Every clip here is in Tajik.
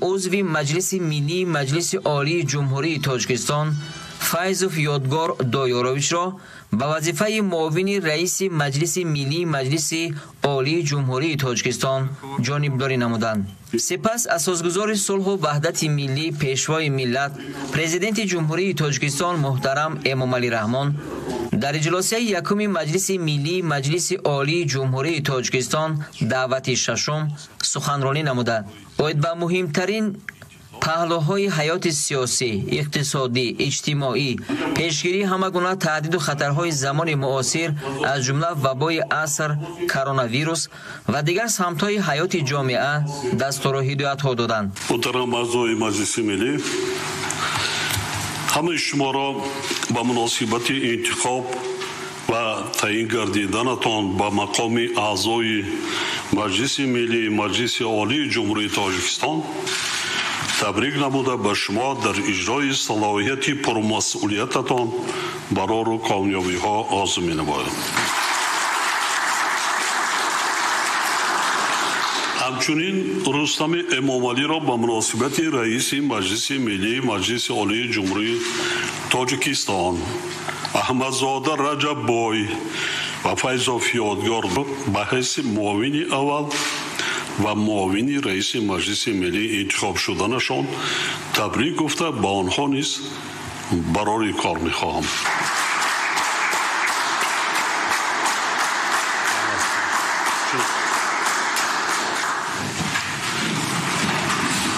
Узви Маҷлиси Миллии Маҷлиси Олии Ҷумҳурии Тоҷикистон Файзов Ёдгор Доёровичро ба вазифаи муовини раиси Маҷлиси Миллии Маҷлиси Олии Ҷумҳурии Тоҷикистон ҷонибдорӣ намуданд. Сипас асосгузори сулҳу ваҳдати миллӣ, Пешвои миллат, Президенти Ҷумҳурии Тоҷикистон муҳтарам Эмомалӣ Раҳмон дар иҷлосияи якуми Маҷлиси Миллии Маҷлиси Олии Ҷумҳурии Тоҷикистон даъвати шашум суханронӣ намуда, оид ба муҳимтарин паҳлӯҳои ҳаёти сиёсӣ, иқтисодӣ, иҷтимоӣ, пешгирии ҳама гуна таҳдиду хатарҳои замони муосир, аз ҷумла вабои аср, коронавирус ва дигар самтҳои ҳаёти ҷомеа дастуру ҳидоятҳо доданд. Муҳтарам аъзои Маҷлиси Миллӣ, ҳамаи шуморо ба муносибати интихоб ва таъин гардиданатон ба мақоми аъзои Маҷлиси Миллии Маҷлиси Олии Ҷумҳурии Тоҷикистон табрик намуда, ба шумо дар иҷрои салоҳияти пурмасъулиятатон барору комёбиҳо орзу менамоям. Ҳамчунин Рустами Эмомалиро ба муносибати раиси Маҷлиси Миллии Маҷлиси Олии Ҷумҳурии Тоҷикистон Аҳмадзода Раҷаббой ва Файзов Ёдгор ба ҳайси муовини аввал ва муовини раиси Маҷлиси Миллӣ интихоб шуданашон табрик гуфта, ба онҳо низ барори кор мехоҳам.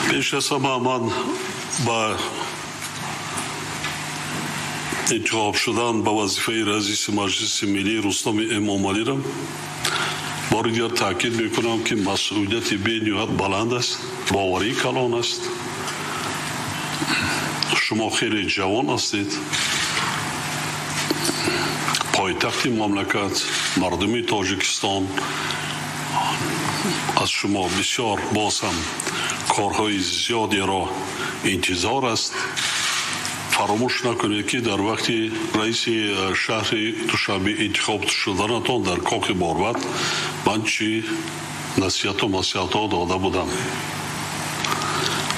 Пеш аз ҳама ман ба интихоб шудан ба вазифаи раиси Маҷлиси Миллӣ Рустами Эмомалиро бори дигар таъкид мекунам, ки масъулияти бениҳоят баланд аст, боварии калон аст. Шумо хеле ҷавон ҳастед. Пойтахти мамлакат, мардуми Тоҷикистон аз шумо бисёр боз ҳам корҳои зиёдеро интизор аст. Фаромӯш накунед, ки дар вақти раиси шаҳри Душанбе интихоб шуданатон дар Кохи Борбад ман чӣ насиҳату маслиҳатҳо дода будам.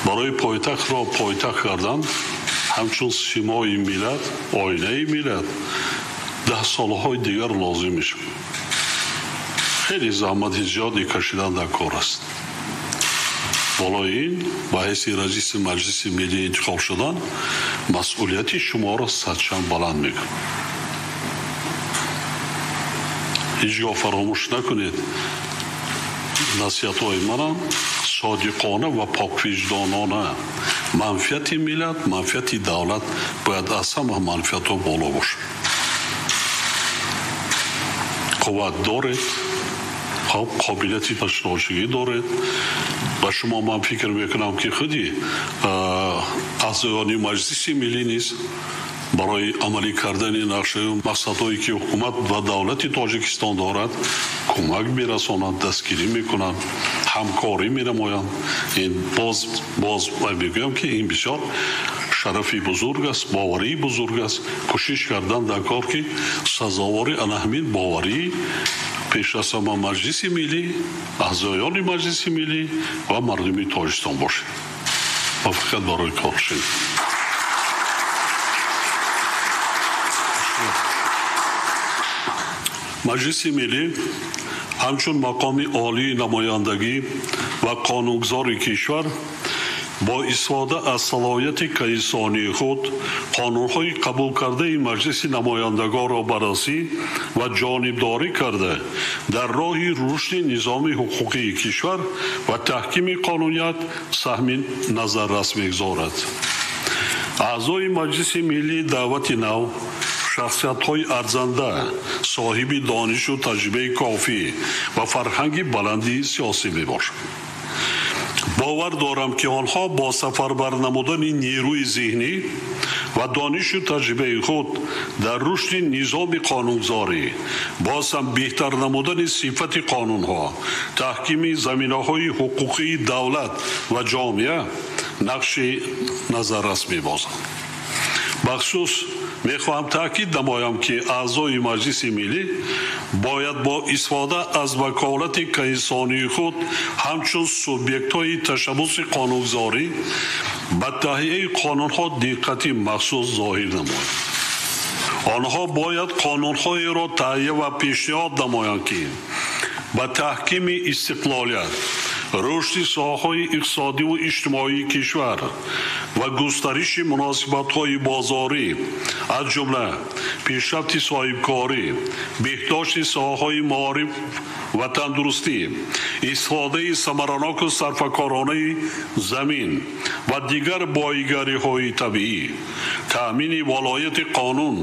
Барои пойтахтро пойтахт кардан ҳамчун симои миллат, оинаи миллат 10 солҳои дигар лозим мешавад. Хеле заҳмати зиёде кашидан дар кор аст. Болои ин ба ҳайси раиси Маҷлиси Миллӣ интихоб шудан масъулияти шуморо садчанд баланд мекунад. Ҳеҷ гоҳ фаромӯш накунед, насиҳатҳои манам содиқона ва поквиҷдонона манфиати миллат, манфиати давлат бояд аз ҳама манфиатҳо боло бошад. Қувват доред, қобилияти ташкилотчигӣ доред. Ба шумо ман фикр мекунам, ки худи аъзоёни Маҷлиси Миллӣ низ барои амалӣ кардани нақшаю мақсадҳое, ки ҳукумат ва давлати Тоҷикистон дорад, кӯмак мерасонанд, дастгирӣ мекунанд, ҳамкорӣ менамоянд. Ин боз мегӯям, ки ин бисёр шарафи бузург аст, боварии бузург аст. Кӯшиш кардан дар кор, ки сазовори ана ҳамин боварии пеш аз ҳама Маҷлиси Миллӣ, аъзоёни Маҷлиси Миллӣ ва мардуми Тоҷикистон бошед. Муваффақият барои кор шед. Маҷлиси Миллӣ ҳамчун мақоми олии намояндагӣ ва қонунгузори кишвар бо истифода аз салоҳияти конститутсионии худ қонунҳои қабулкардаи Маҷлиси намояндагонро баррасӣ ва ҷонибдорӣ карда, дар роҳи рушди низоми ҳуқуқии кишвар ва таҳкими қонуният саҳми назаррас мегузорад. Аъзои Маҷлиси Миллӣ даъвати нав, шахсиятҳои арзанда, соҳиби донишу таҷрибаи кофӣ ва фарҳанги баланди сиёсӣ мебошанд. Бовар дорам, ки онҳо бо сафарбар намудани нерӯи зеҳнӣ ва донишу таҷрибаи худ дар рушди низоми қонунгузорӣ, боз ҳам беҳтар намудани сифати қонунҳо, таҳкими заминаҳои ҳуқуқии давлат ва ҷомеа нақши назаррас мебозанд. Бахусус мехоҳам таъкид намоям, ки аъзои Маҷлиси Миллӣ бояд бо истифода аз ваколати конститутсионии худ ҳамчун субъектҳои ташаббуси қонунгузорӣ ба таҳияи қонунҳо диққати махсус зоҳир намоянд. Онҳо бояд қонунҳоеро таҳия ва пешниҳод намоянд, ки ба таҳкими истиқлолият, рушди соҳаҳои иқтисодиву иҷтимоии кишвар ва густариши муносибатҳои бозорӣ, аз ҷумла пешрафти соҳибкорӣ, беҳдошти соҳаҳои маориф ва тандурустӣ, истифодаи самараноку сарфакоронаи замин ва дигар боигариҳои табиӣ, таъмини волояти қонун,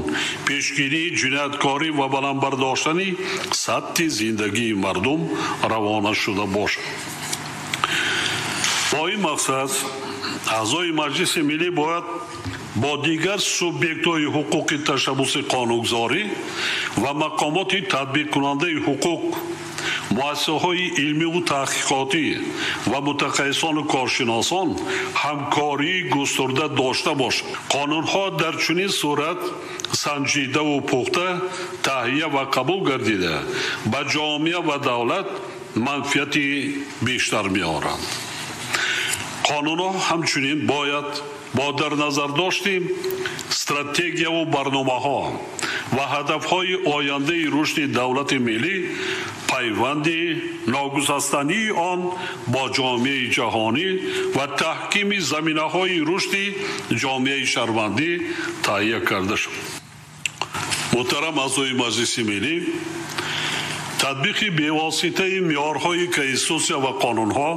пешгирии ҷинояткорӣ ва баланд бардоштани сатҳи зиндагии мардум равона шуда бошад. Бо ин мақсад аъзои Маҷлиси Миллӣ бояд бо дигар субъектҳои ҳуқуқи ташаббуси қонунгузорӣ ва мақомоти татбиқкунандаи ҳуқуқ, муассисаҳои илмиву таҳқиқотӣ ва мутахассисону коршиносон ҳамкории густурда дошта бошад. Қонунҳо дар чунин сурат санҷидаву пухта таҳия ва қабул гардида ба ҷомеа ва давлат манфиати бештар меоранд. Қонунҳо ҳамчунин бояд бо дар назардошти стратегияву барномаҳо ва ҳадафҳои ояндаи рушди давлати миллӣ, пайванди ногусастании он бо ҷомеаи ҷаҳонӣ ва таҳкими заминаҳои рушди ҷомеаи шаҳрвандӣ таҳия карда шуд. Муҳтарам аъзои Маҷлиси Миллӣ, татбиқи бевоситаи меъёрҳои конститутсия ва қонунҳо,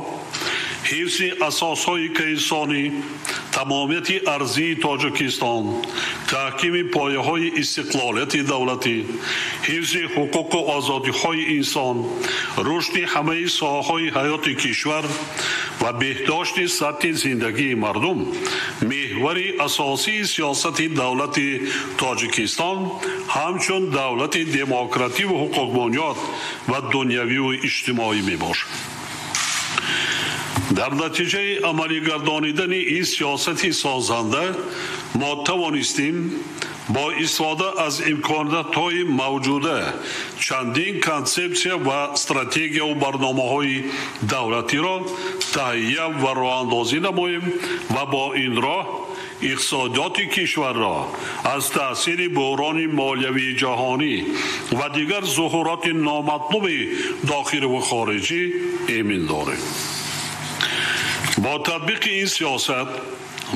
ҳифзи асосҳои конститутсионӣ, тамомияти арзии Тоҷикистон, таҳкими пояҳои истиқлолияти давлатӣ, ҳифзи ҳуқуқу озодиҳои инсон, рушди ҳамаи соҳаҳои ҳаёти кишвар ва беҳдошти сатҳи зиндагии мардум меҳвари асосии сиёсати давлати Тоҷикистон ҳамчун давлати демокративу ҳуқуқбунёд ва дунявиву иҷтимоӣ мебошад. Дар натиҷаи амалигардонидани ин сиёсати созанда мо тавонистем бо истифода аз имкониятҳои мавҷуда чандин консепсия ва стратегияву барномаҳои давлатиро таҳия ва роҳандозӣ намоем ва бо ин роҳ иқтисодиёти кишварро аз таъсири буҳрони молиявии ҷаҳонӣ ва дигар зуҳуроти номатлуби дохиливу хориҷӣ эмин дорем. Бо татбиқи ин сиёсат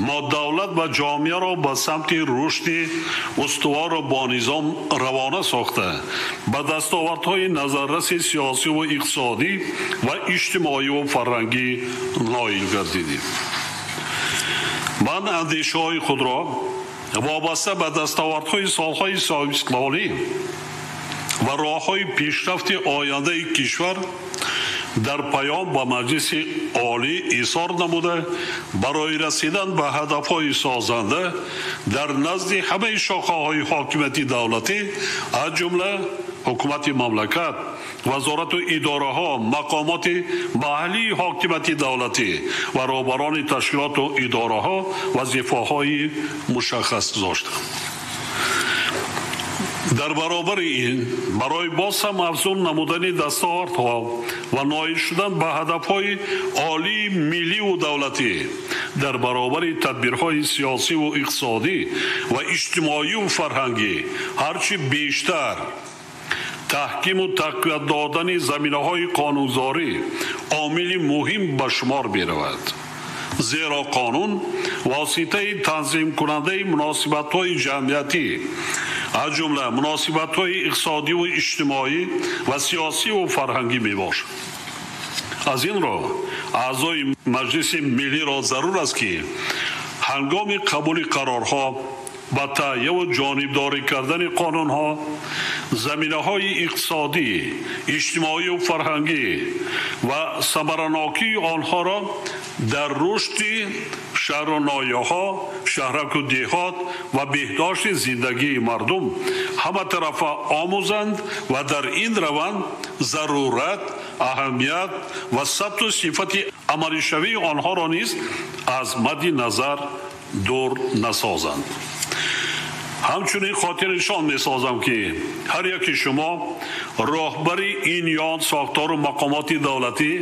мо давлат ва ҷомеаро ба самти рушди устувору бонизом равона сохта, ба дастовардҳои назарраси сиёсиву иқтисодӣ ва иҷтимоиву фарҳангӣ ноил гардидем. Ман андешаҳои худро вобаста ба дастовардҳои солҳои соҳибистиқлолӣ ва роҳҳои пешрафти ояндаи кишвар дар паём ба Маҷлиси Олӣ изҳор намуда, барои расидан ба ҳадафҳои созанда дар назди ҳамаи шохаҳои ҳокимияти давлатӣ, аз ҷумла ҳукумати мамлакат, вазорату идораҳо, мақомоти маҳаллии ҳокимияти давлатӣ ва роҳбарони ташкилоту идораҳо вазифаҳои мушаххас гузоштанд. Дар баробари ин барои боз ҳам афзун намудани дастовардҳо ва ноил шудан ба ҳадафҳои олии милливу давлатӣ дар баробари тадбирҳои сиёсиву иқтисодӣ ва иҷтимоиву фарҳангӣ ҳарчи бештар таҳкиму тақвият додани заминаҳои қонунгузорӣ омили муҳим ба шумор меравад. Зеро қонун воситаи танзимкунандаи муносибатҳои ҷамъиятӣ, аз ҷумла муносибатҳои иқтисодиву иҷтимоӣ ва сиёсиву фарҳангӣ мебошад. Аз ин рӯ аъзои Маҷлиси Миллиро зарур аст, ки ҳангоми қабули қарорҳо ба таҳияву ҷонибдорӣ кардани қонунҳо, заминаҳои иқтисодӣ, иҷтимоию фарҳангӣ ва самаранокии онҳоро дар рушди шаҳру ноҳияҳо, шаҳраку деҳот ва беҳдошти зиндагии мардум ҳаматарафа омӯзанд ва дар ин раванд зарурат, аҳамият ва сатҳу сифати амалишавии онҳоро низ аз мадди назар дур насозанд. Ҳамчунин хотирнишон месозам, ки ҳар яки шумо роҳбари ин ё он сохтору мақомоти давлатӣ,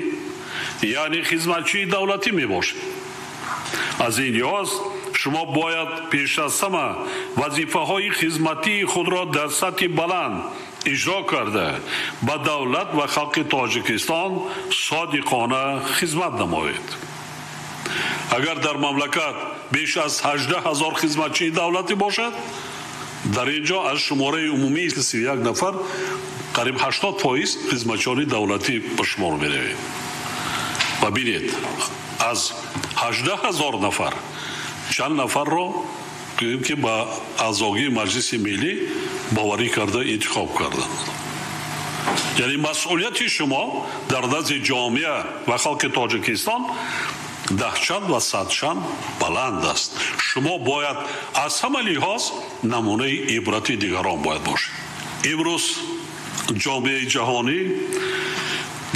яъне хизматчии давлатӣ мебошед. Аз ин лиҳоз шумо бояд пеш аз ҳама вазифаҳои хизматии худро дар сатҳи баланд иҷро карда, ба давлат ва халқи Тоҷикистон содиқона хизмат намоед. Агар дар мамлакат беш аз 18 ҳазор хизматчии давлатӣ бошад, дар ин ҷо аз шумораи умумии 31 нафар қариб 80% хизматчиёни давлатӣ ба шумор меравед. Ва бинед, аз 18 ҳазор нафар чанд нафарро гӯем, ки ба аъзогии Маҷлиси Миллӣ боварӣ карда интихоб карданд. Яъне масъулияти шумо дар назди ҷомеа ва халқи Тоҷикистон даҳчанд ва садчанд баланд аст. Шумо бояд аз ҳама лиҳоз намунаи ибрати дигарон бояд бошед. Имрӯз ҷомеаи ҷаҳонӣ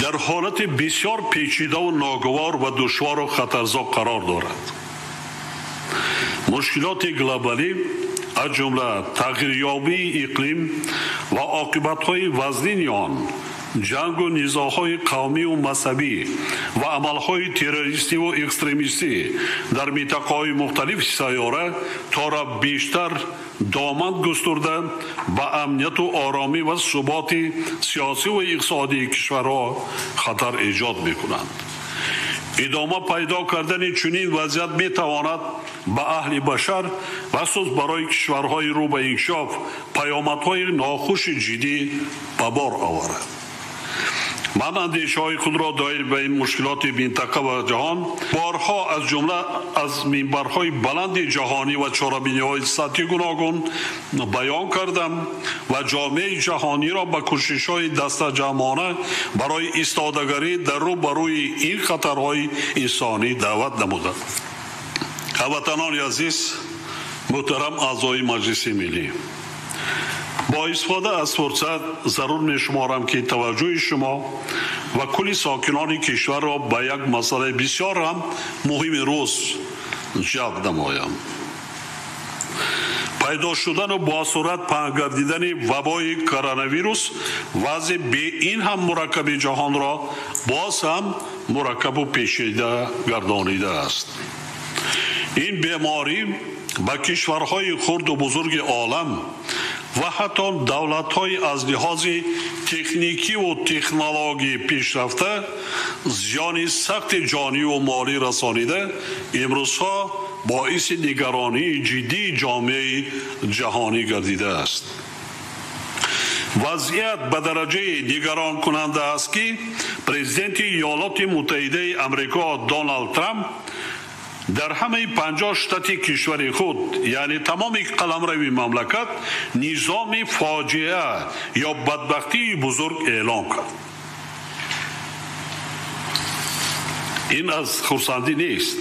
дар ҳолати бисёр печидаву ногувор ва душвору хатарзо қарор дорад. Мушкилоти глобалӣ, аз ҷумла тағйирёбии иқлим ва оқибатҳои вазнини он, ҷангу низоъҳои қавмиву мазҳабӣ ва амалҳои террористиву экстремистӣ дар минтақаҳои мухталифи сайёра тора бештар доман густурда, ба амнияту оромӣ ва суботи сиёсиву иқтисодии кишварҳо хатар эҷод мекунанд. Идома пайдо кардани чунин вазъият метавонад ба аҳли башар, бахусус барои кишварҳои рӯ ба инкишоф, паёмадҳои нохуши ҷиддӣ ба бор оварад. Ман андешаҳои худро доир ба ин мушкилоти минтақа ва ҷаҳон борҳо, аз ҷумла аз минбарҳои баланди ҷаҳонӣ ва чорабиниҳои сатҳи гуногун баён кардам ва ҷомеаи ҷаҳониро ба кӯшишҳои дастаҷамъона барои истодагарӣ дар рӯ ба рӯи ин хатарҳои инсонӣ даъват намудам. Ҳамватанони азиз, муҳтарам аъзои Маҷлиси Миллӣ, бо истифода аз фурсат зарур мешуморам, ки таваҷҷӯҳи шумо ва кулли сокинони кишварро ба як масъалаи бисёр ҳам муҳими рӯз ҷалб намоям. Пайдо шудану бо суръат паҳн гардидани вабои коронавирус вазъи беин ҳам мураккаби ҷаҳонро боз ҳам мураккабу печида гардонидааст. Ин беморӣ ба кишварҳои хурду бузурги олам ва ҳатто давлатҳои аз лиҳози техникиву технологии пешрафта зиёни сахти ҷониву молӣ расонида, имрӯзҳо боиси нигаронии ҷиддии ҷомеаи ҷаҳонӣ гардидааст. Вазъият ба дараҷаи нигаронкунанда аст, ки президенти Иёлоти Муттаҳидаи Амрико Доналд Трамп дар ҳамаи 50 штати кишвари худ, яъне тамоми қаламрави мамлакат, низоми фоҷиа ё бадбахтии бузург эълон кард. Ин аз хурсандӣ нест.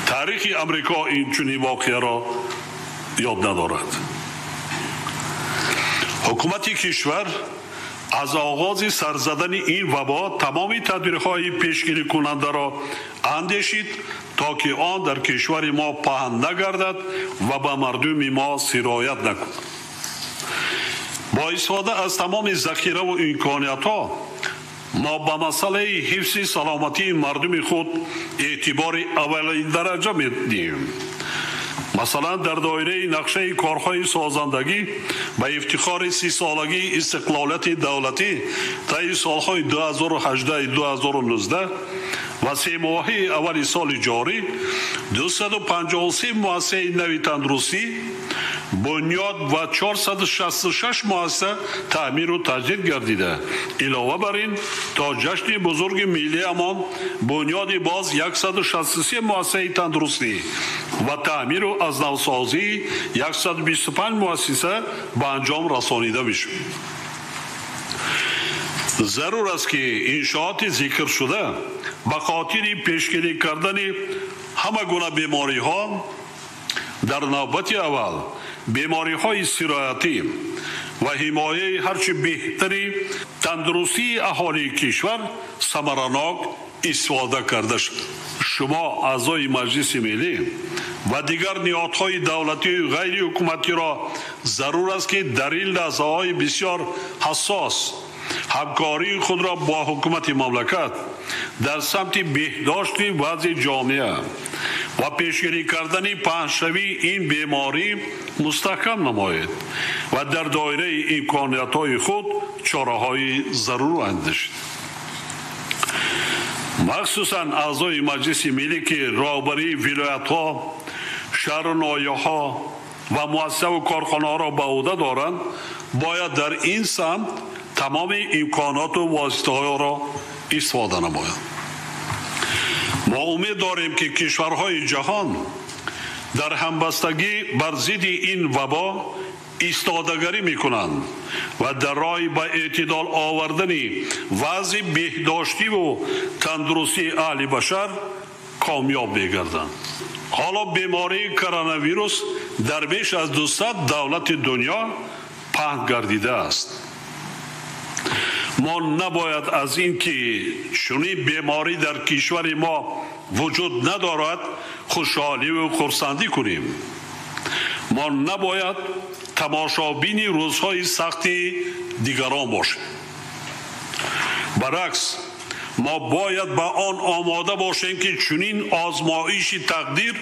Таърихи Амрико ин чунин воқеаро ёд надорад. Ҳукумати кишвар аз оғози сарзадани ин вабо тамоми тадбирҳои пешгирикунандаро андешид, то ки он дар кишвари мо паҳн нагардад ва ба мардуми мо сироят накунад. Бо истифода аз тамоми захираву имкониятҳо мо ба масъалаи ҳифзи саломатии мардуми худ эътибори аввалиндараҷа медиҳем. Масалан, дар доираи нақшаи корҳои созандагӣ ба ифтихори 30-солагии истиқлолияти давлатӣ таи солҳои 2018-2019 ва семоҳаи аввали соли ҷорӣ 253 муассисаи нави тандурустӣ бунёд ва 466 муассиса таъмиру таҷдид гардида. Илова бар ин, то ҷашни бузурги миллиамон бунёди боз 163 муассисаи тандурустӣ ва таъмиру аз навсозии 125 муассиса ба анҷом расонида мешуд. Зарур аст, ки иншооти зикршуда ба хотири пешгирӣ кардани ҳама гуна бемориҳо, дар навбати аввал бемориҳои сироятӣ ва ҳимояи ҳарчи беҳтари тандурустии аҳолии кишвар самаранок истифода карда шуд. Шумо аъзои Маҷлиси Миллӣ ва дигар ниҳодҳои давлатию ғайриҳукуматиро зарур аст, ки дар ин лаҳзаҳои бисёр ҳассос ҳамкории худро бо ҳукумати мамлакат дар самти беҳдошти вазъи ҷомеа ва пешгирӣ кардани паҳншавии ин беморӣ мустаҳкам намоед ва дар доираи имкониятҳои худ чораҳои зарур андешед. Махсусан аъзои Маҷлиси Миллӣ, ки роҳбарии вилоятҳо, шаҳру ноҳияҳо ва муассисаву корхонаҳоро ба ӯҳда доранд, бояд дар ин самт тамоми имконоту воситаҳоро истифода намоянд. Мо умед дорем, ки кишварҳои ҷаҳон дар ҳамбастагӣ бар зидди ин вабо истодагарӣ мекунанд ва дар роҳи ба эътидол овардани вазъи беҳдоштиву тандурустии аҳли башар комёб мегарданд. Ҳоло бемории коронавирус дар беш аз 200 давлати дунё паҳн гардидааст. Мо набояд аз ин ки чунин беморӣ дар кишвари мо вуҷуд надорад хушҳоливу хурсандӣ кунем. Мо набояд тамошобини рӯзҳои сахти дигарон бошем. Баръакс, мо бояд ба он омода бошем, ки чунин озмоиши тақдир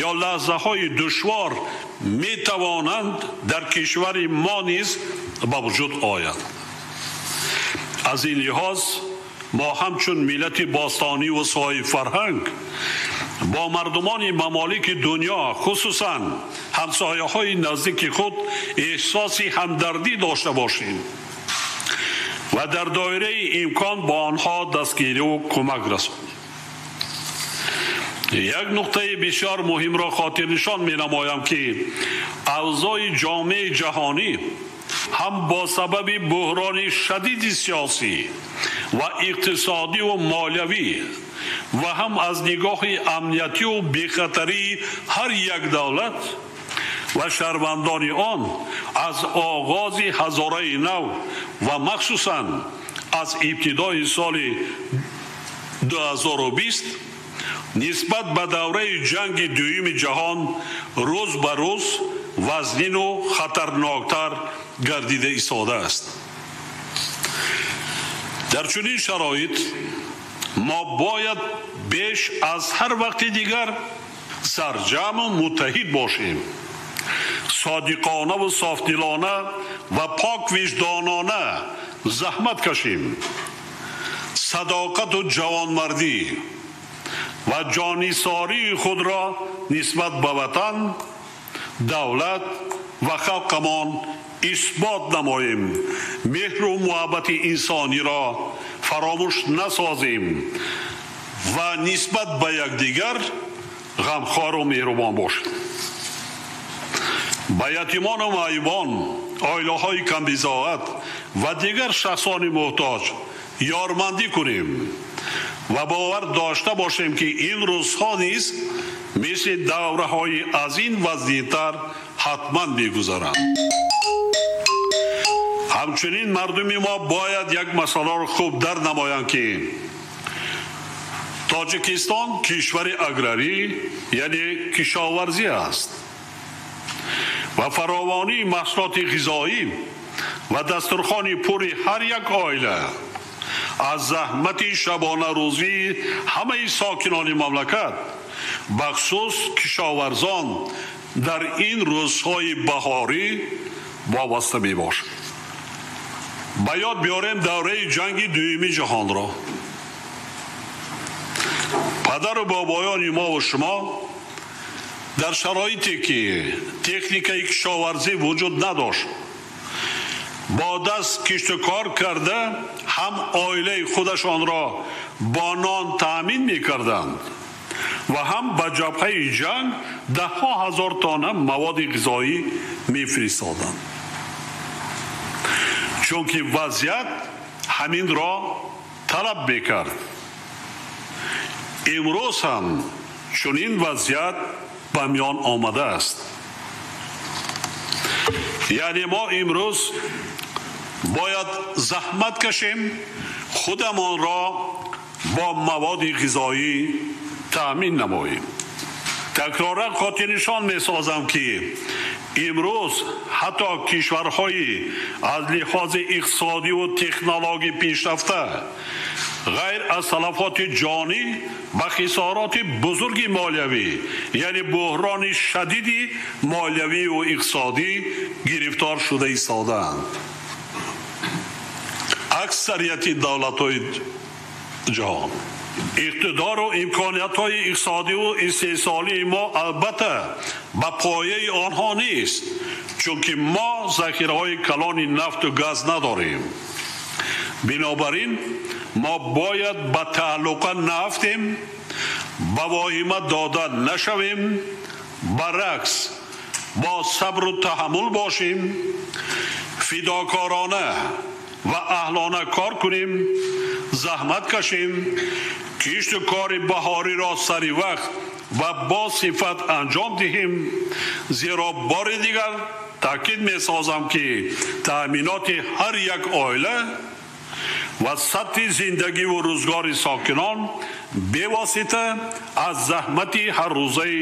ё лаҳзаҳои душвор метавонанд дар кишвари мо низ ба вуҷуд оянд. Аз ин лиҳоз мо ҳамчун миллати бостониву соҳибфарҳанг бо мардумони мамолики дунё, хусусан ҳамсояҳои наздики худ, эҳсоси ҳамдардӣ дошта бошем ва дар доираи имкон бо онҳо дастгириву кӯмак расонем. Як нуқтаи бисёр муҳимро хотирнишон менамоям, ки авзои ҷомеаи ҷаҳонӣ ҳам бо сабаби буҳрони шадиди сиёсӣ ва иқтисодиву молиявӣ ва ҳам аз нигоҳи амниятиву бехатарии ҳар як давлат ва шаҳрвандони он аз оғози ҳазораи нав ва махсусан аз ибтидои соли 2020 нисбат ба давраи ҷанги дуюми ҷаҳон рӯз ба рӯз вазнину хатарноктар гардида истодааст. Дар чунин шароит мо бояд беш аз ҳар вақти дигар сарҷамъу муттаҳид бошем, содиқонаву софдилона ва поквиҷдонона заҳмат кашем, садоқату ҷавонмардӣ ва ҷонисории худро нисбат ба ватан, давлат ва халқамон исбот намоем, меҳру муҳаббати инсониро фаромӯш насозем ва нисбат ба якдигар ғамхору меҳрубон бошем. Ба ятимону маъюбон, оилаҳои камбизоат ва дигар шахсони муҳтоҷ ёрмандӣ кунем ва бовар дошта бошем, ки ин рӯзҳо низ мисли давраҳои аз ин вазнинтар ҳатман мегузаранд. Ҳамчунин мардуми мо бояд як масъаларо хуб дар намоянд, ки Тоҷикистон кишвари аграрӣ, яъне кишоварзӣ аст ва фаровонии маҳсулоти ғизоӣ ва дастурхони пури ҳар як оила аз заҳмати шабонарӯзии ҳамаи сокинони мамлакат, бахусус кишоварзон, дар ин рӯзҳои баҳорӣ вобаста мебошад. Ба ёд биёрем давраи ҷанги дуюми ҷаҳонро. Падару бобоёни мо ва шумо дар шароите ки техникаи кишоварзӣ вуҷуд надошт, бо даст киштукор карда ҳам оилаи худашонро бо нон таъмин мекарданд ва ҳам ба ҷабҳаи ҷанг даҳҳо ҳазор тонна маводи ғизоӣ мефиристоданд, чунки вазъият ҳаминро талаб мекард. Имрӯз ҳам чунин вазъият ба миён омадааст. Яъне мо имрӯз бояд заҳмат кашем, худамонро бо маводи ғизоӣ таъмин намоем. Такроран хотирнишон месозам, ки имрӯз ҳатто кишварҳои аз лиҳози иқтисодиву технологӣ пешрафта ғайр аз талафоти ҷонӣ ба хисороти бузурги молиявӣ, яъне буҳрони шадиди молиявиву иқтисодӣ гирифтор шуда истодаанд. Аксарияти давлатҳои ҷаҳон иқтидору имкониятҳои иқтисодиву истеҳсолии мо албатта ба пояи онҳо нест, чунки мо захираҳои калони нафту газ надорем. Бинобар ин мо бояд ба тааллуқа наафтем, ба воҳима дода нашавем, баръакс бо сабру таҳаммул бошем, фидокорона ва аҳлона кор кунем, заҳмат кашем, кишту кори баҳориро сари вақт ва бо сифат анҷом диҳем, зеро бори дигар таъкид месозам, ки таъминоти ҳар як оила ва сатҳи зиндагиву рӯзгори сокинон бевосита аз заҳмати ҳаррӯзаи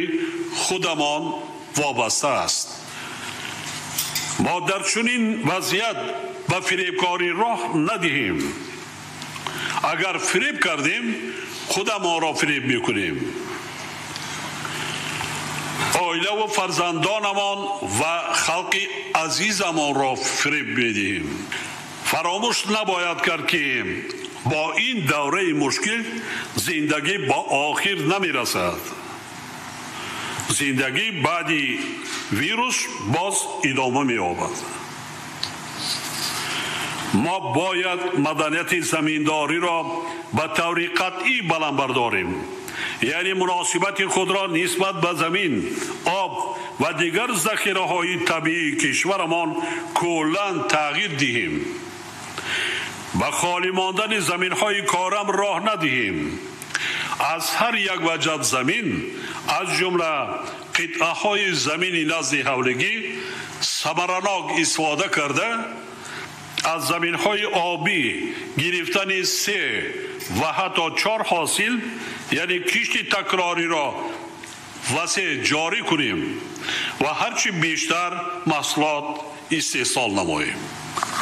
худамон вобаста аст. Мо дар чунин вазъият ба фиребкорӣ роҳ надиҳем. Агар фиреб кардем, худамонро фиреб мекунем. Оилаву фарзандонамон ва халқи азизамонро фиреб медиҳем. Фаромӯш набояд кард, ки бо ин давраи мушкил зиндагӣ ба охир намерасад. Зиндагӣ баъди вирус боз идома меёбад. Мо бояд маданияти заминдориро ба таври қатъӣ баланд бардорем, яъне муносибати худро нисбат ба замин, об ва дигар захираҳои табиии кишварамон куллан тағйир диҳем. Ба холӣ мондани заминҳои корам роҳ надиҳем. Аз ҳар як ваҷаб замин, аз ҷумла қитъаҳои замини назди ҳавлигӣ самаранок истифода карда, аз заминҳои обӣ гирифтани 3 ва ҳатто 4 ҳосил, яъне кишти такрориро васеъ ҷорӣ кунем ва ҳарчи бештар маҳсулот истеҳсол намоем.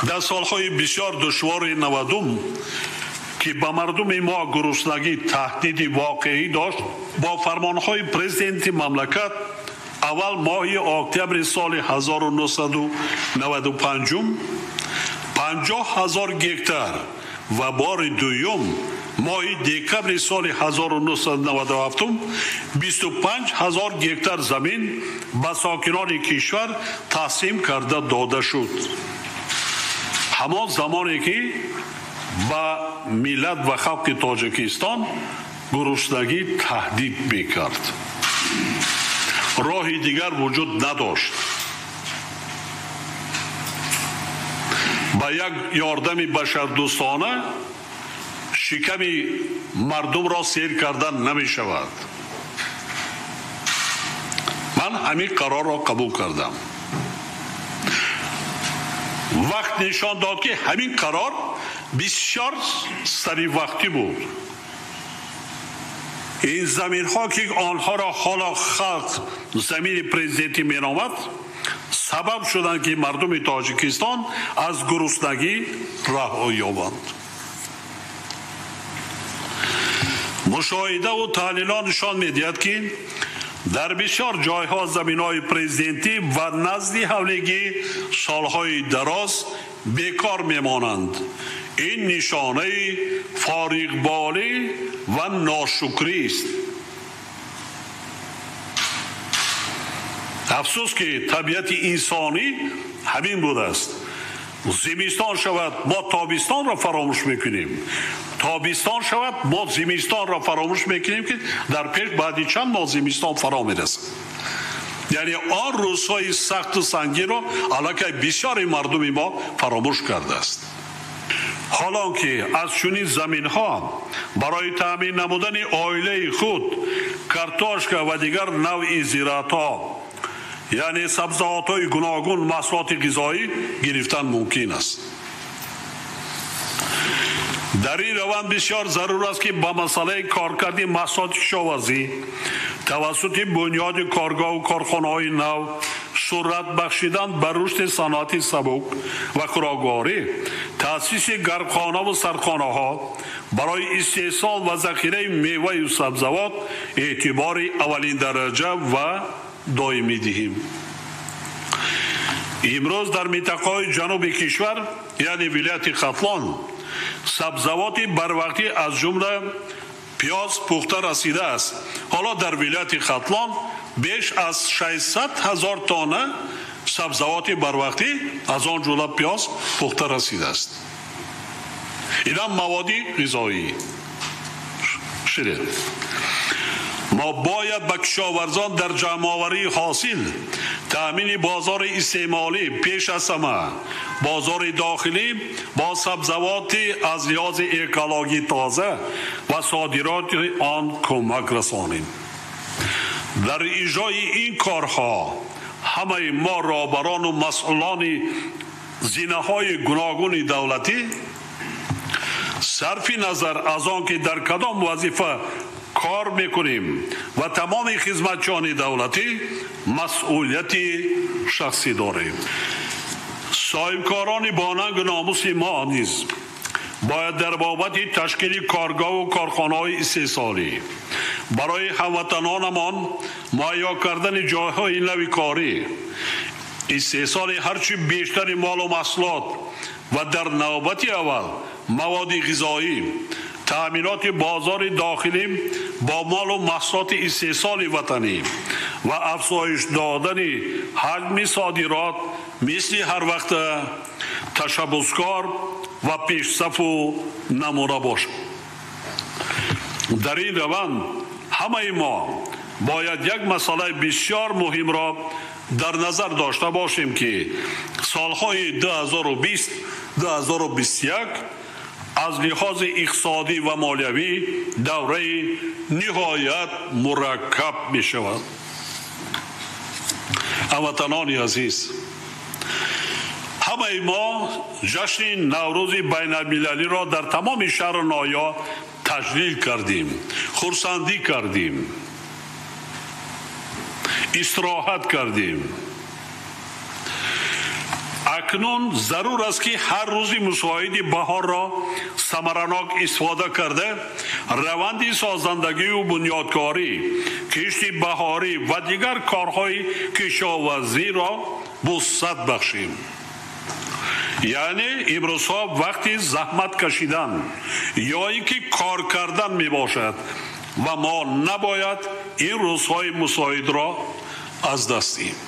Дар солҳои бисёр душвори 90, ки ба мардуми мо гуруснагӣ таҳдиди воқеӣ дошт, бо фармонҳои президенти мамлакат аввал моҳи октябри соли 1995 50 000 гектар ва бори дуюм моҳи декабри соли 1997 25 000 гектар замин ба сокинони кишвар тақсим карда дода шуд. Ҳамон замоне ки ба миллат ва халқи Тоҷикистон гуруснагӣ таҳдид мекард, роҳи дигар вуҷуд надошт. Ба як ёрдами башардӯстона шиками мардумро сер кардан намешавад. Ман ҳамин қарорро қабул кардам. Вақт нишон дод, ки ҳамин қарор бисёр саривақтӣ буд. Ин заминҳо, ки онҳоро ҳоло халқ замини президентӣ меномад, сабаб шуданд, ки мардуми Тоҷикистон аз гуруснагӣ раҳо ёбанд. Мушоҳидаву таҳлилҳо нишон медиҳад, ки дар бисёр ҷойҳо заминҳои президентӣ ва назди ҳавлигӣ солҳои дароз бекор мемонанд. Ин нишонаи фориғболӣ ва ношукрист. Афсӯс, ки табиати инсонӣ ҳамин будааст. Зимистон шавад, мо тобистонро фаромӯш мекунем. Тобистон шавад, мо зимистонро фаромӯш мекунем, ки дар пеш баъди чанд моҳ зимистон фаро мерасад. Яъне он рӯзҳои сахту сангинро аллакай бисёри мардуми мо фаромӯш кардааст. Ҳолон ки аз чунин заминҳо барои таъмин намудани оилаи худ картошка ва дигар навъи зираатҳо, яъне сабзавотҳои гуногун, маҳсулоти ғизоӣ гирифтан мумкин аст. Дар ин раванд бисёр зарур аст, ки ба масъалаи коркарди маҳсулоти кишоварзӣ тавассути бунёди коргоҳу корхонаҳои нав, суръат бахшидан ба рушди саноати сабук ва хӯрокворӣ, таъсиси гармхонаву сардхонаҳо барои истеҳсол ва захираи меваю сабзавот эътибори аввалиндараҷа ва доимӣ диҳем. Имрӯз дар минтақаҳои ҷануби кишвар, яъне вилояти Хатлон, сабзавоти барвақтӣ аз ҷумла пиёз пухта расидааст. Ҳоло дар вилояти Хатлон беш аз 600 ҳазор тонна сабзавоти барвақтӣ, аз он ҷумла пиёз, пухта расидааст. Инам маводи ғизоӣ. Ширин. Мо бояд ба кишоварзон дар ҷамъоварии ҳосил, таъмини бозори истеъмолӣ, пеш аз ҳама бозори дохилӣ бо сабзавоти аз лиҳози экологӣ тоза ва содироти он кӯмак расонем. Дар иҷрои ин корҳо ҳамаи мо роҳбарону масъулони зинаҳои гуногуни давлатӣ, сарфи назар аз он ки дар кадом вазифа кор мекунем, ва тамоми хизматчиёни давлатӣ масъулияти шахсӣ дорем. Соҳибкорони бонангу номуси мо низ бояд дар бобати ташкили коргоҳу корхонаҳои истеҳсолӣ барои ҳамватанонамон муҳайё кардани ҷойҳои нави корӣ, истеҳсоли ҳарчи бештари молу маҳсулот ва дар навбати аввал маводи ғизоӣ, таъминоти бозори дохилӣ бо молу маҳсулоти истеҳсоли ватанӣ ва афзоиш додани ҳаҷми содирот мисли ҳар вақта ташаббускор ва пешсафу намуна бошад. Дар ин раванд ҳамаи мо бояд як масъалаи бисёр муҳимро дар назар дошта бошем, ки солҳои 2020-2021 аз лиҳози иқтисодӣ ва молиявӣ давраи ниҳоят мураккаб мешавад. Ҳамватанони азиз, ҳамаи мо ҷашни Наврӯзи байналмилалиро дар тамоми шаҳру ноҳия таҷлил кардем, хурсандӣ кардем, истироҳат кардем. Акнун зарур аст, ки ҳар рӯзи мусоиди баҳорро самаранок истифода карда, раванди созандагию бунёдкорӣ, кишти баҳорӣ ва дигар корҳои кишоварзиро вусъат бахшем. Яъне имрӯзҳо вақти заҳмат кашидан ё ин ки кор кардан мебошад ва мо набояд ин рӯзҳои мусоидро аз даст диҳем.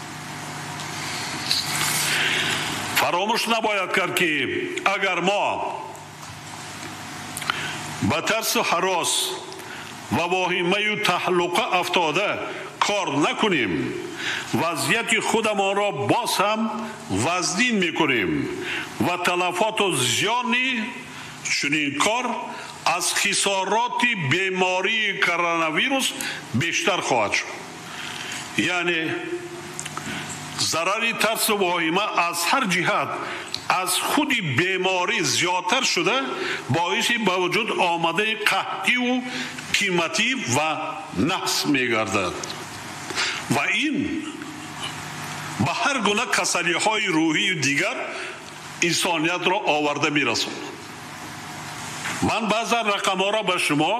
Фаромӯш набояд кард, ки агар мо ба тарсу ҳарос ва воҳимаю таҳлуқа афтода кор накунем, вазъияти худамонро боз ҳам вазнин мекунем ва талафоту зиёни чунин кор аз хисороти бемории коронавирус бештар хоҳад шуд. Яъне зарари тарсу воҳима аз ҳар ҷиҳат аз худи беморӣ зиёдтар шуда, боиси ба вуҷуд омадаи қаҳтиву қиматӣ ва наҳс мегардад ва ин ба ҳар гуна касалиҳои рӯҳию дигар инсониятро оварда мерасонад. Ман баъзан рақамҳоро ба шумо,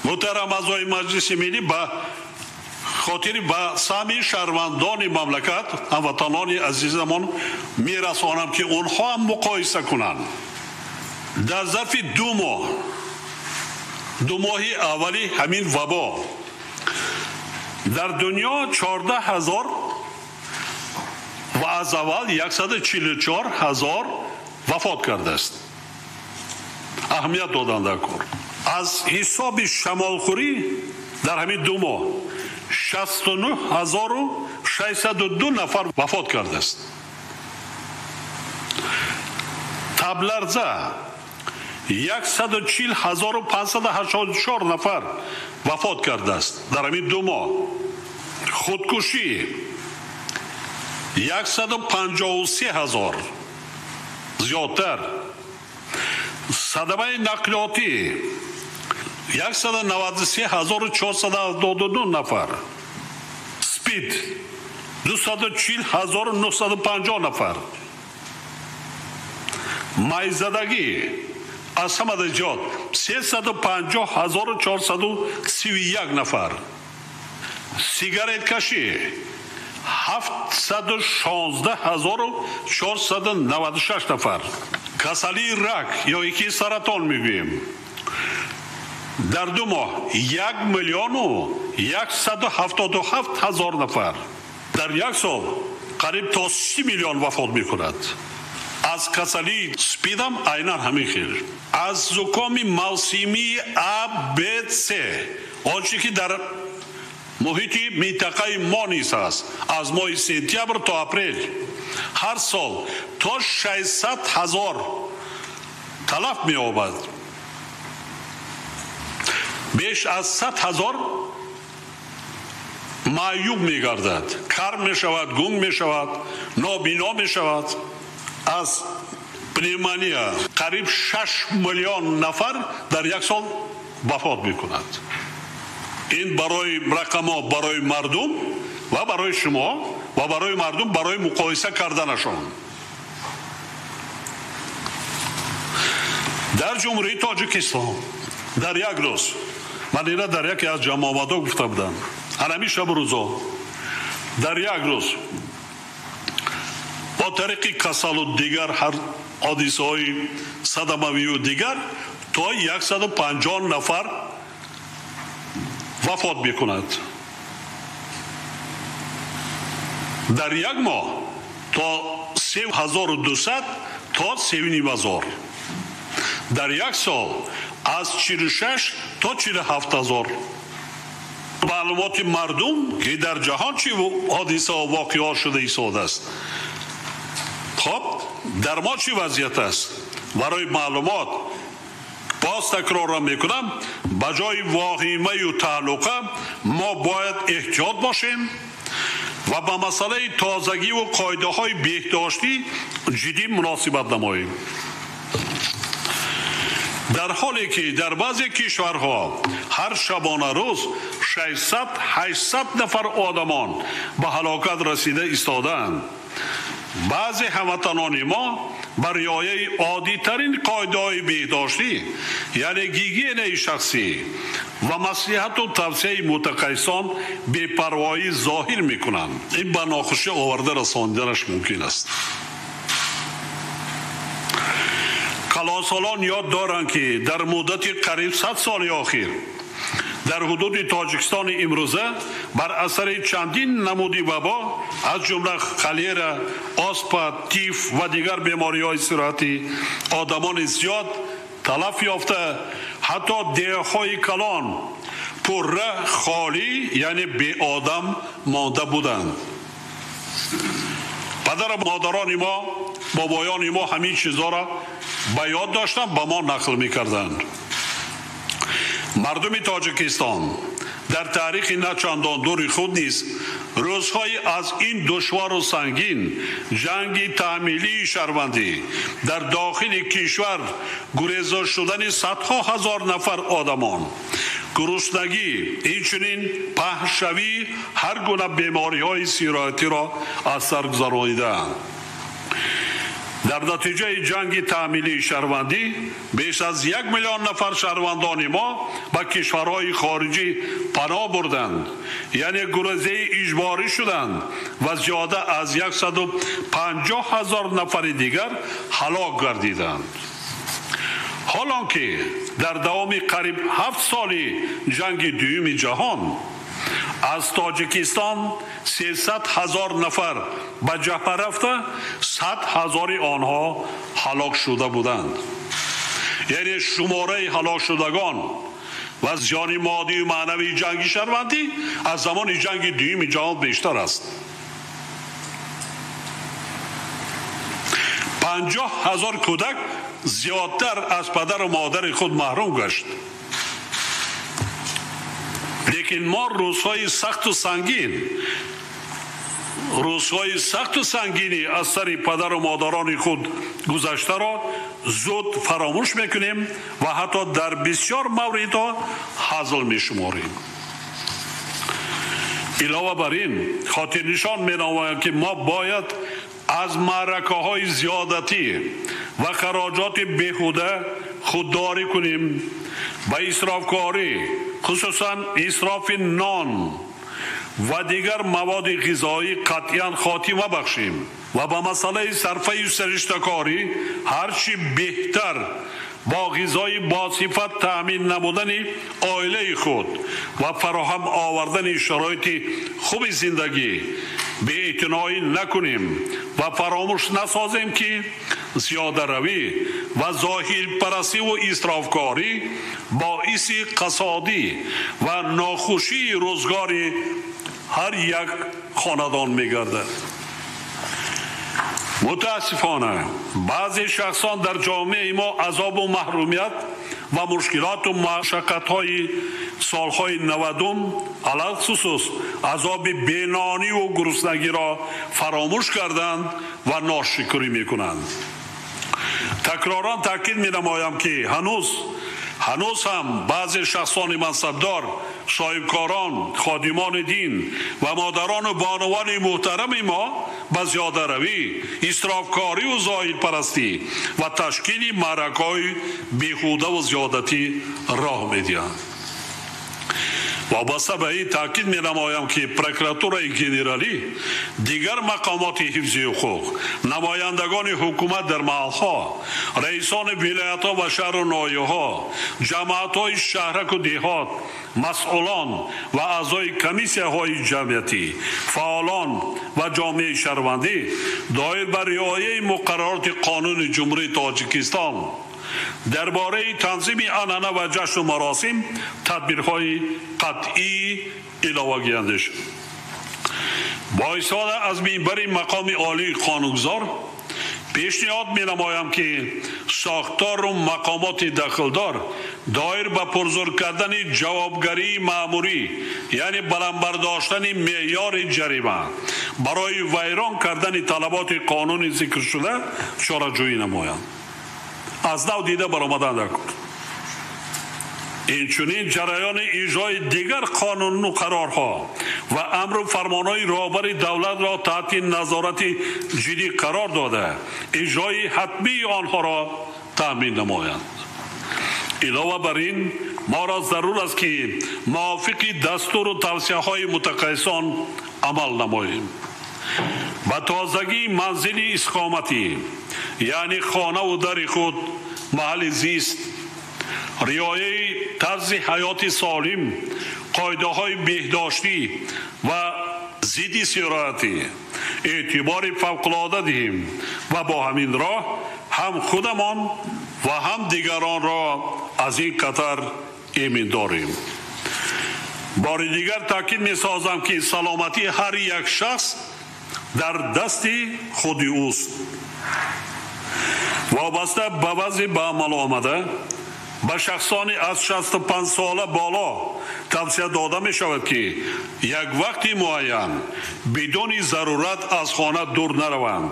муҳтарам аъзои Маҷлиси Миллӣ, ба хотири ба саҳми шаҳрвандони мамлакат, ҳамватанони азизамон мерасонам, ки онҳо ҳам муқоиса кунанд. Дар зарфи ду моҳи аввали ҳамин вабо дар дунё 14 ҳазор ва аз аввал 144 ҳазор вафот кардааст. Аҳамият додан дар кор. Аз ҳисоби шамолхӯрӣ дар ҳамин 2 моҳ 69602 нафар вафот кардааст. Табларза 140584 нафар вафот кардааст дар ҳамин 2 моҳ. Худкушӣ 153 ҳазор зиёдтар. Садамаи нақлиётӣ 193 472 нафар. СПИД 240 950 нафар. Майзадагӣ аз ҳамада зиёд 350 431 нафар. Сигареткашӣ 716 496 нафар. Касалии рак ё ки саратон мегӯем, дар 2 моҳ 1 177 000 нафар. Дар як сол қариб то 30 миллион вафот мекунад. Аз касалии СПИДам айнан ҳамин хел. Аз зукоми мавсимии А, Б, С, он чӣ ки дар муҳити минтақаи мо низ ҳаст, аз моҳи сентябр то апрел ҳар сол то 600 000 талаф меёбад, беш аз 100 000 маъюб мегардад, кар мешавад, гунг мешавад, нобино мешавад. Аз пневмония қариб 6 миллион нафар дар як сол вафот мекунад. Ин барои рақамҳо барои мардум ва барои шумо ва барои мардум барои муқоиса карданашон. Дар Ҷумҳурии Тоҷикистон дар як рӯз, ман ина дар яке аз ҷамъомадҳо гуфта будам, ҳанами шабу рӯзо дар як рӯз бо тариқи касалу дигар ҳар ҳодисаҳои садамавию дигар то 150 нафар вафот мекунад, дар як моҳ то 3200 то 3500, дар як сол аз 46 то 47 ҳазор. Маълумоти мардум, ки дар ҷаҳон чӣ ҳодисао, воқеаҳо шуда истодааст, хоб, дар мо чӣ вазъият аст, барои маълумот боз такрорам мекунам: ба ҷои воҳимаю таҳлука мо бояд эҳтиёт бошем ва ба масъалаи тозагиву қоидаҳои беҳдоштӣ ҷиддӣ муносибат намоем. Дар ҳоле ки дар баъзе кишварҳо ҳар шабона рӯз 600-800 нафар одамон ба ҳалокат расида истодаанд, баъзе ҳамватанони мо ба риояи оддитарин қоидаҳои беҳдоштӣ, яъне гигиенаи шахсӣ ва маслиҳату тавсияи мутахассисон бепарвоӣ зоҳир мекунанд. Ин ба нохушӣ оварда расониданаш мумкин аст. Калонсолон ёд доранд, ки дар муддати қариб 100 соли охир дар ҳудуди Тоҷикистони имрӯза бар асари чандин намуди вабо, аз ҷумла холера, оспа, тиф ва дигар бемориҳои сироятӣ одамони зиёд талаф ёфта, ҳатто деҳҳои калон пурра холӣ, яъне беодам монда буданд. Падару модарони мо, бобоёни мо ҳамин чизҳоро ба ёд доштанд, ба мо нақл мекарданд. Мардуми Тоҷикистон дар таърихи начандон дури худ низ рӯзҳои аз ин душвору сангин, ҷанги таъмилии шаҳрвандӣ, дар дохили кишвар гурезо шудани садҳо ҳазор нафар одамон, гуруснагӣ, инчунин паҳншавии ҳар гуна бемориҳои сироятиро аз сар гузаронидаанд. Дар натиҷаи ҷанги таъмилии шаҳрвандӣ беш аз 1 миллион нафар шаҳрвандони мо ба кишварҳои хориҷӣ паноҳ бурданд, яъне гурезаи иҷборӣ шуданд ва зиёда аз 150 ҳазор нафари дигар ҳалок гардиданд. Ҳолон ки дар давоми қариб 7 соли ҷанги дуюми ҷаҳон аз Тоҷикистон 300 ҳазор нафар ба ҷабҳа рафта, 100 ҳазори онҳо ҳалок шуда буданд. Яъне шумораи ҳалокшудагон ва зиёни моддию маънавии ҷанги шаҳрвандӣ аз замони ҷанги дуюми ҷаҳон бештар аст. 50 ҳазор кӯдак зиёдтар аз падару модари худ маҳрум гашт. Лекин мо рӯзҳои сахту сангини аз сари падару модарони худ гузаштаро зуд фаромӯш мекунем ва ҳатто дар бисёр мавридҳо ҳазл мешуморем. Илова бар ин хотирнишон менамоям, ки мо бояд аз маъракаҳои зиёдатӣ ва хароҷоти беҳуда худдорӣ кунем. Ба исрофкорӣ, хусусан исрофи нон ва дигар маводи ғизоӣ қатъиян хотима бахшем ва ба масъалаи сарфаю сариштакорӣ ҳарчи беҳтар бо ғизои босифат таъмин намудани оилаи худ ва фароҳам овардани шароити хуби зиндагӣ беэътиноӣ накунем ва фаромӯш насозем, ки зиёдаравӣ ва зоҳирпарастиву исрофкорӣ боиси қасодӣ ва нохушии рӯзгори ҳар як хонадон мегардад. Мутаассифона баъзе шахсон дар ҷомеаи мо азобу маҳрумият ва мушкилоту машаққатҳои солҳои 90, алалхусус азоби бенониву гуруснагиро фаромӯш карданд ва ношукрӣ мекунанд. Такроран таъкид менамоям, ки ҳанӯз ҳам баъзе шахсони мансабдор, соҳибкорон, ходимони дин ва модарону бонувони муҳтарами мо ба зиёдаравӣ, исрофкориву зоҳирпарастӣ ва ташкили маъракаҳои беҳудаву зиёдатӣ роҳ медиҳанд. Вобаста ба ин таъкид менамоям, ки прокуратураи генералӣ, дигар мақомоти ҳифзи ҳуқуқ, намояндагони ҳукумат дар маҳалҳо, раисони вилоятҳо ва шаҳру ноҳияҳо, ҷамоатҳои шаҳраку деҳот, масъулон ва аъзои комиссияҳои ҷамъиятӣ, фаъолон ва ҷомеаи шаҳрвандӣ доир ба риояи муқаррароти қонуни Ҷумҳурии Тоҷикистон дар бораи танзими анъана ва ҷашну маросим тадбирҳои қатъӣ иловагӣ андешанд. Бо истифода аз минбари мақоми олии қонунгузор пешниҳод менамоям, ки сохтору мақомоти дахлдор доир ба пурзур кардани ҷавобгарии маъмурӣ, яъне баланд бардоштани меъёри ҷарима барои вайрон кардани талаботи қонуни зикршуда чораҷӯӣ намоянд. Аз нав дида баромадан накун. Инчунин ҷараёни иҷрои дигар қонуну қарорҳо ва амру фармонҳои роҳбари давлатро таҳти назорати ҷиддӣ қарор дода, иҷрои ҳатмии онҳоро таъмин намоянд. Илова бар ин моро зарур аст, ки мувофиқи дастуру тавсияҳои мутахассисон амал намоем. Ба тозагии манзили истиқоматӣ, яъне хонаву дари худ, маҳалли зист, риояи тарзи ҳаёти солим, қоидаҳои беҳдоштӣ ва зидди сироятӣ эътибори фавқулода диҳем ва бо ҳамин роҳ ҳам худамон ва ҳам дигаронро аз ин хатар эмин дорем. Бори дигар таъкид месозам, ки саломатии ҳар як шахс дар дасти худи ӯст. Вобаста ба вазъи ба амал омада ба шахсони аз 65 сола боло тавсия дода мешавад, ки як вақти муайян бидуни зарурат аз хона дур нараванд,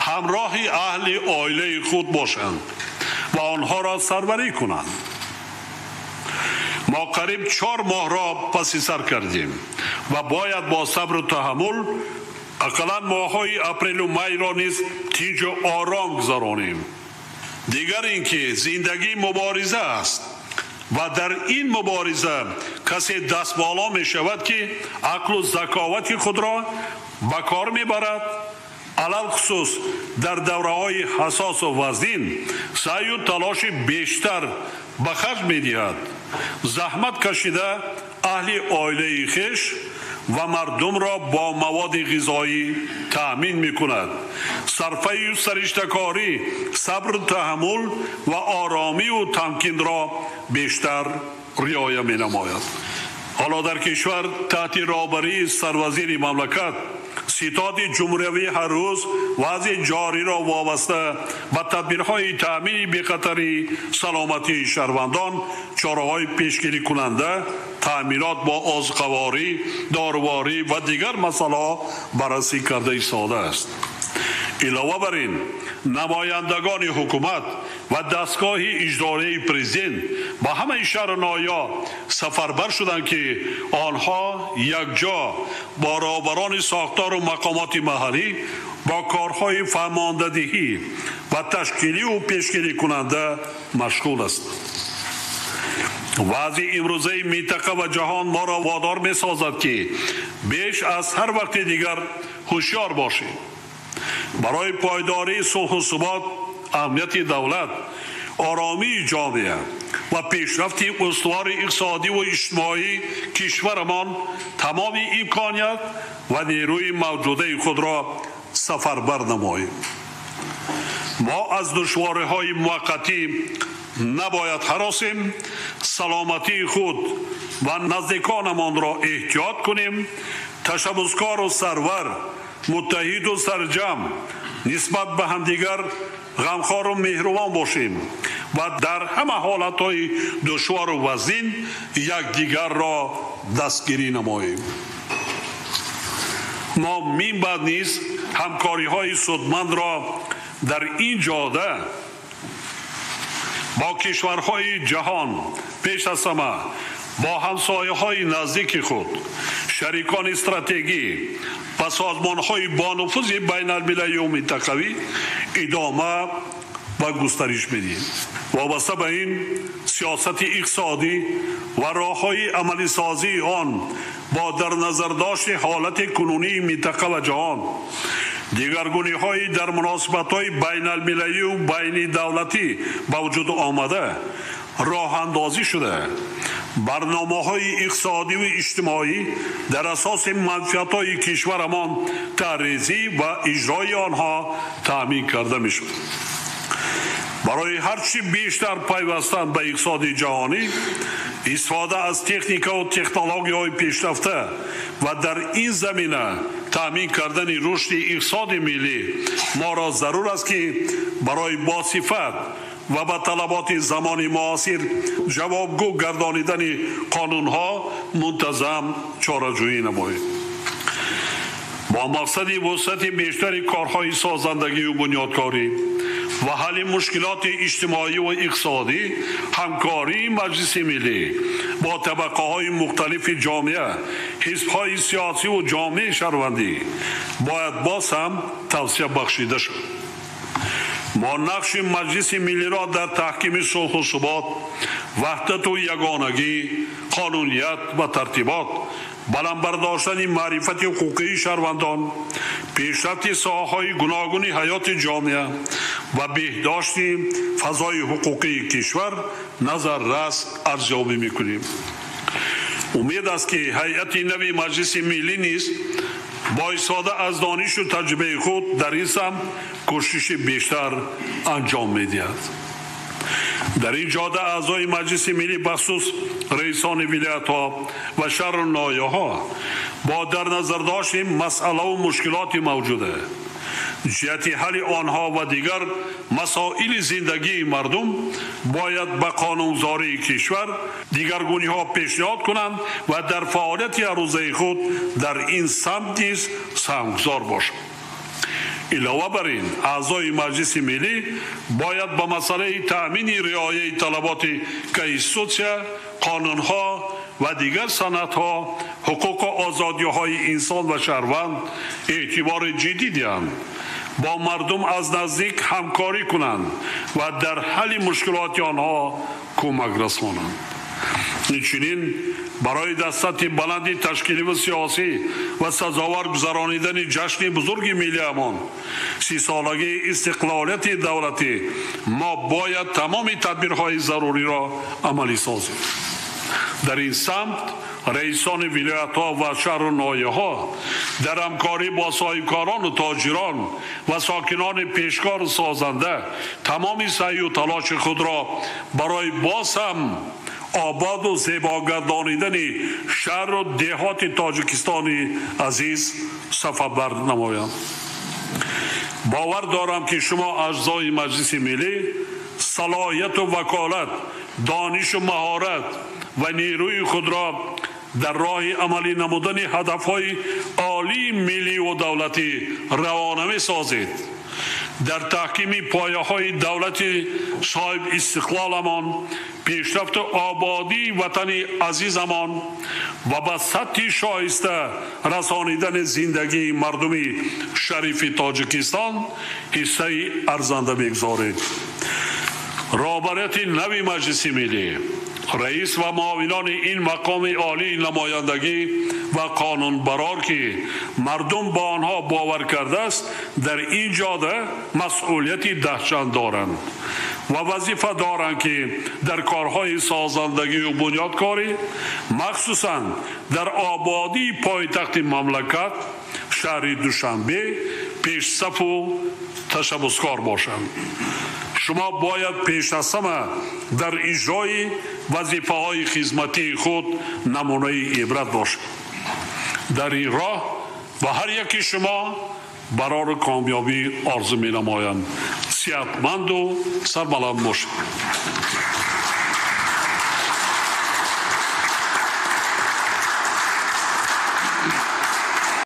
ҳамроҳи аҳли оилаи худ бошанд ва онҳоро сарварӣ кунанд. Мо қариб 4 моҳро паси сар кардем ва бояд бо сабру таҳаммул ақаллан моҳҳои апрелу майро низ тинҷу ором гузаронем. Дигар ин ки зиндагӣ мубориза аст ва дар ин мубориза касе дастболо мешавад, ки ақлу заковати худро ба кор мебарад, алалхусус дар давраҳои ҳассосу вазнин саъю талоши бештар ба харҷ медиҳад, заҳмат кашида аҳли оилаи хеш ва мардумро бо маводи ғизоӣ таъмин мекунад. Сарфаю сариштакорӣ, сабру таҳаммул ва оромию тамкинро бештар риоя менамояд. Ҳоло дар кишвар таҳти роҳбарии сарвазири мамлакат ситоди ҷумҳуриявӣ ҳар рӯз вазъи ҷориро вобаста ба тадбирҳои таъмини бехатарии саломатии шаҳрвандон, чораҳои пешгирикунанда, таъминот бо озуқаворӣ, доруворӣ ва дигар масъалаҳо баррасӣ карда истодааст. Илова бар ин, намояндагони ҳукумат ва дастгоҳи иҷроияи президент ба ҳамаи шаҳру ноҳияҳо сафарбар шуданд, ки онҳо якҷо бо роҳбарони сохтору мақомоти маҳаллӣ бо корҳои фармондадиҳӣ ва ташкилию пешгирикунанда машғул ҳастанд. Вазъи имрӯзаи минтақа ва ҷаҳон моро водор месозад, ки беш аз ҳар вақти дигар ҳушёр бошем. Барои пойдории сулҳу субот, амнияти давлат, оромии ҷомеа ва пешрафти устувори иқтисодиву иҷтимоии кишварамон тамоми имконият ва нерӯи мавҷудаи худро сафарбар намоем. Мо аз душвориҳои муваққатӣ набояд ҳаросем, саломатии худ ва наздиконамонро эҳтиёт кунем, ташаббускору сарвар, муттаҳиду сарҷам, нисбат ба ҳамдигар ғамхору меҳрубон бошем ва дар ҳама ҳолатҳои душвору вазнин якдигарро дастгирӣ намоем. Мо минбаъд низ ҳамкориҳои судмандро дар ин ҷода бо кишварҳои ҷаҳон, пеш аз ҳама бо ҳамсояҳои наздики худ, шарикони стратегӣ ва созмонҳои бонуфузи байналмилалию минтақавӣ идома ва густариш медиҳем. Вобаста ба ин, сиёсати иқтисодӣ ва роҳҳои амалисозии он бо дар назардошти ҳолати кунунии минтақа ва ҷаҳон, дигаргуниҳои дар муносибатҳои байналмилалию байнидавлатӣ ба вуҷуд омада роҳандозӣ шуда, барномаҳои иқтисодиву иҷтимоӣ дар асоси манфиатҳои кишварамон таҳризӣ ва иҷрои онҳо таъмин карда мешавад. Барои ҳарчи бештар пайвастан ба иқтисоди ҷаҳонӣ, истифода аз техникаву технологияҳои пешрафта ва дар ин замина таъмин кардани рушди иқтисоди миллӣ моро зарур аст, ки барои босифат ва ба талаботи замони муосир ҷавобгӯ гардонидани қонунҳо мунтазам чораҷӯӣ намоем. Бо мақсади вусъати бештари корҳои созандагию бунёдкорӣ ва ҳалли мушкилоти иҷтимоӣ ва иқтисодӣ, ҳамкории Маҷлиси Миллӣ бо табақаҳои мухталифи ҷомеа, ҳизбҳои сиёсиву ҷомеаи шаҳрвандӣ бояд боз ҳам тавсия бахшида шавад. Мо нақши Маҷлиси Миллиро дар таҳкими сулҳу субот, ваҳдату ягонагӣ, қонуният ва тартибот, баланд бардоштани маърифати ҳуқуқии шаҳрвандон, пешрафти соҳаҳои гуногуни ҳаёти ҷомеа ва беҳдошти фазои ҳуқуқии кишвар назаррас арзёбӣ мекунем. Умед аст, ки ҳайати нави Маҷлиси Миллӣ низ бо истифода аз донишу таҷрибаи худ дар ин самт кӯшиши бештар анҷом медиҳад. Дар ин ҷода аъзои Маҷлиси Миллӣ, бахусус раисони вилоятҳо ва шаҳру ноҳияҳо бо дар назардошти масъалаву мушкилоти мавҷуда, ҷиҳати ҳалли онҳо ва дигар масоили зиндагии мардум бояд ба қонунгузории кишвар дигаргуниҳо пешниҳод кунанд ва дар фаъолияти ҳаррӯзаи худ дар ин самт низ саҳмгузор бошанд. Илова бар ин, аъзои Маҷлиси Миллӣ бояд ба масъалаи таъмини риояи талаботи конститутсия, қонунҳо ва дигар санадҳо, ҳуқуқу озодиҳои инсон ва шаҳрванд эътибори ҷиддӣ диҳанд, бо мардум аз наздик ҳамкорӣ кунанд ва дар ҳалли мушкилоти онҳо кӯмак расонанд. Инчунин барои дар сатҳи баланди ташкиливу сиёсӣ ва сазовар гузаронидани ҷашни бузурги миллиамон, 30-солагии истиқлолияти давлатӣ, мо бояд тамоми тадбирҳои заруриро амалӣ созем. Дар ин самт раисони вилоятҳо ва шаҳру ноҳияҳо дар ҳамкорӣ бо соҳибкорону тоҷирон ва сокинони пешкору созанда тамоми саъю талоши худро барои боз ҳам ободу зебогардонидани шаҳру деҳоти Тоҷикистони азиз сафарбар намоянд. Бовар дорам, ки шумо аъзои Маҷлиси Миллӣ салоҳияту ваколат, донишу маҳорат ва нерӯи худро дар роҳи амалӣ намудани ҳадафҳои олии миллию давлатӣ равона месозед. Дар таҳкими пояҳои давлати соҳиби истиқлоламон, пешрафту ободии ватани азизамон ва ба сатҳи шоиста расонидани зиндагии мардуми шарифи Тоҷикистон ҳиссаи арзанда мегузоред. Роҳбарияти нави Маҷлиси Миллӣ, раис ва муовинони ин мақоми олии намояндагӣ ва қонунбарор, ки мардум ба онҳо бовар кардааст, дар ин ҷода масъулияти даҳчанд доранд ва вазифа доранд, ки дар корҳои созандагию бунёдкорӣ, махсусан дар ободии пойтахти мамлакат, шаҳри Душанбе, пешсафу ташаббускор бошанд. Шумо бояд пеш аз ҳама дар иҷрои вазифаҳои хизматии худ намунаи ибрат бошед. Дар ин роҳ ба ҳар яки шумо барору комёбӣ орзу менамоям. Сиҳатманду сарбаланд бошед.